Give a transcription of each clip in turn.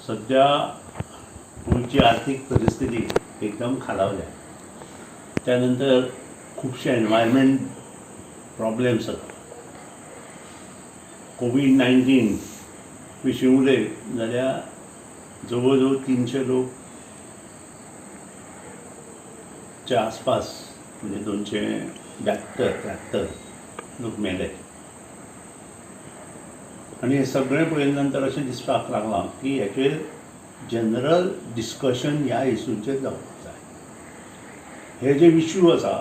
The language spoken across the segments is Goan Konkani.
सध्या गोंयची आर्थीक परिस्थिती एकदम खालावल्या. त्यानंतर खुबशे एनवायरमेंट प्रॉब्लेम्स आसा. कोवीड 19 विशीं उलयत जाल्यार जवळ जवळ 300 लोक च्या आसपास, म्हणजे 272 73 लोक मेले. आनी हें सगळें पळयल्या नंतर अशें दिसपाक लागलां की हेचेर जनरल डिस्कशन ह्या इशूचेर जावपाक जाय. हे जे इशू आसा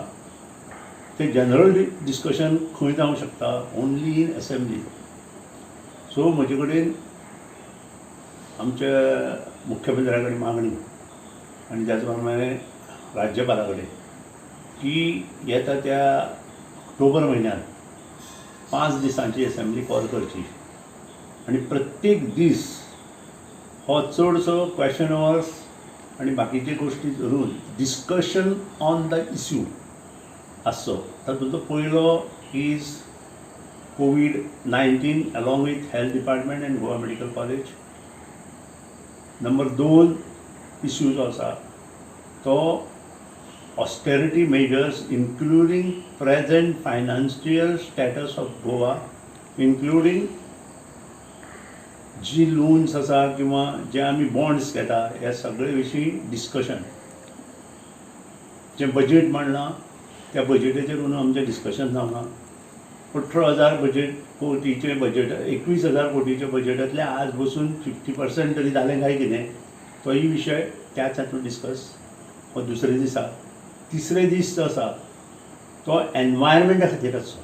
ते जनरल डिस्कशन खंय जावंक शकता? Only in assembly. सो म्हजे कडेन आमच्या मुख्यमंत्र्या कडेन मागणी आनी त्याच प्रमाणे राज्यपाला कडेन की येता त्या ऑक्टोबर म्हयन्यांत 5 दिसांची एसेंब्ली कॉल करची आनी प्रत्येक दीस हो चडसो क्वेश्चन अवर्स आनी बाकीचे गोश्टी धरून डिस्कशन ऑन the issue आसचो. तातूंतलो पयलो is COVID 19 along with health department and Goa Medical College. Number 2 issue जो आसा तो austerity measures including present financial status of Goa, including ji loans आसा किंवा जे आमी बॉन्ड्स घेता ह्या सगळे विशीं डिस्कशन. जें बजेट मांडलां त्या बजेटाचेर अंदू आमचें डिस्कशन जावना. 18,000 बजेट कोटीचें बजेट, 21,000 कोटीच्या बजेटांतलें आज बसून 50% तरी जालें काय कितें, तोय विशय त्याच हातूंत डिस्कस हो दुसरे दिसा. तिसरे दीस जो आसा तो एनवायरमेंटा खातीर आसचो.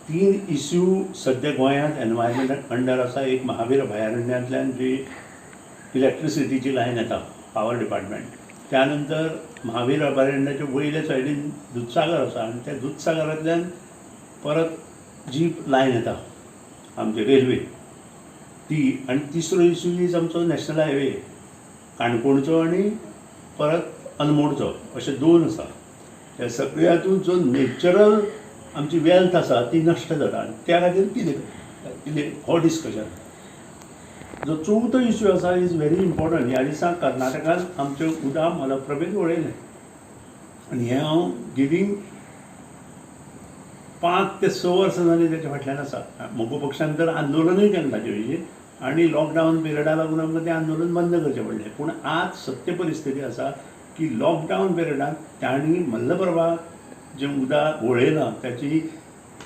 3 इश्यू सद्या गोंयांत एनवायरमेंटा अंडर आसा. एक महावीर अभयारण्यांतल्यान जी इलेक्ट्रिसिटीची लायन येता पावर डिपार्टमेंट, त्यानंतर महावीर अभयारण्याच्या वयल्या सायडीन दुदसागर आसा आनी त्या दुदसागरांतल्यान परत जी लायन येता आमची रेल्वे ती, आनी तिसरो इश्यू is आमचो नॅशनल हायवे काणकोणचो आनी परत अनमोडचो, अशे 2 आसा. ह्या सगळ्या हातूंत जो नॅचरल आमची वेल्थ आसा ती नश्ट जाता आनी त्या खातीर कितें कितें हो डिस्कशन. जो चवथो इश्यू आसा is very important. ह्या दिसा कर्नाटकान आमचें उदक मलप्रभेन वळयलें आनी हें हांव गिवींग 5 ते 6 वर्सां जालीं तेच्या फाटल्यान आसा. मगो पक्षान तर आंदोलनूय केलें ताचे विशीं आनी लॉकडावन पिरियडा लागून आमकां तें आंदोलन बंद करचें पडलें. पूण आज सत्य परिस्थिती आसा की लॉकडावन पिरियडान तांणी मल्लप्रभा जें उदक वळयलां ताची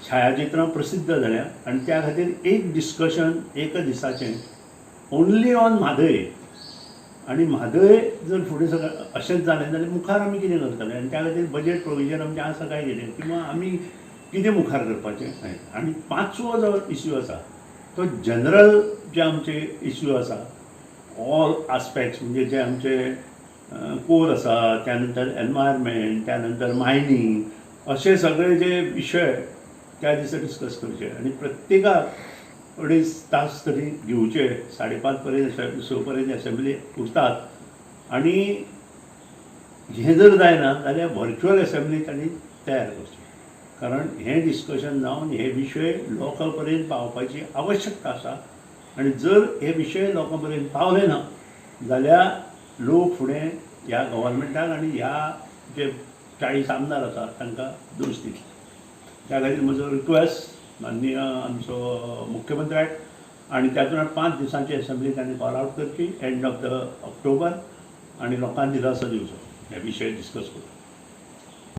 छायाचित्रां प्रसिद्ध जाल्या आनी त्या खातीर एक डिस्कशन एका दिसाचें ओन्ली ऑन म्हादय. आनी म्हादय जर फुडें सगळें अशेंच जालें जाल्यार मुखार आमी कितें करतले आनी त्या खातीर बजेट प्रोविजन आमचें आसा काय कितें किंवा आमी कितें मुखार करपाचें. आनी 5वो जो इश्यू आसा तो जनरल जे आमचे इश्यू आसा ऑल आस्पेक्ट्स, म्हणजे जे आमचे कोर आसा, त्यानंतर एनवायरमेंट, त्यानंतर मायनींग, अशे सगळे जे विशय त्या दिसा डिस्कस करचे आनी प्रत्येकाक 2.5 तास तरी घेवचे. 5:30 पर्यंत 6 पर्यंत एसेंब्ली उरतात आनी हें जर जायना जाल्यार व्हर्च्युअल एसेंब्ली तांणी तयार करची, कारण हें डिस्कशन जावन हे विशय लोकां पर्यंत पावपाची आवश्यकता आसा. आनी जर हे विशय लोकां पर्यंत पावले ना जाल्यार लोक फुडें ह्या गव्हर्मेंटाक आनी ह्या जे 40 आमदार आसा तांकां दोश दितले. त्या खातीर म्हजो रिक्वेस्ट माननीय आमचो मुख्यमंत्र्याक आनी त्यातून 5 दिसांची एसेंब्ली तांणी कॉल आवट करची एंड ऑफ the October आनी लोकांक दिलासो दिवचो हे विशय डिस्कस करून.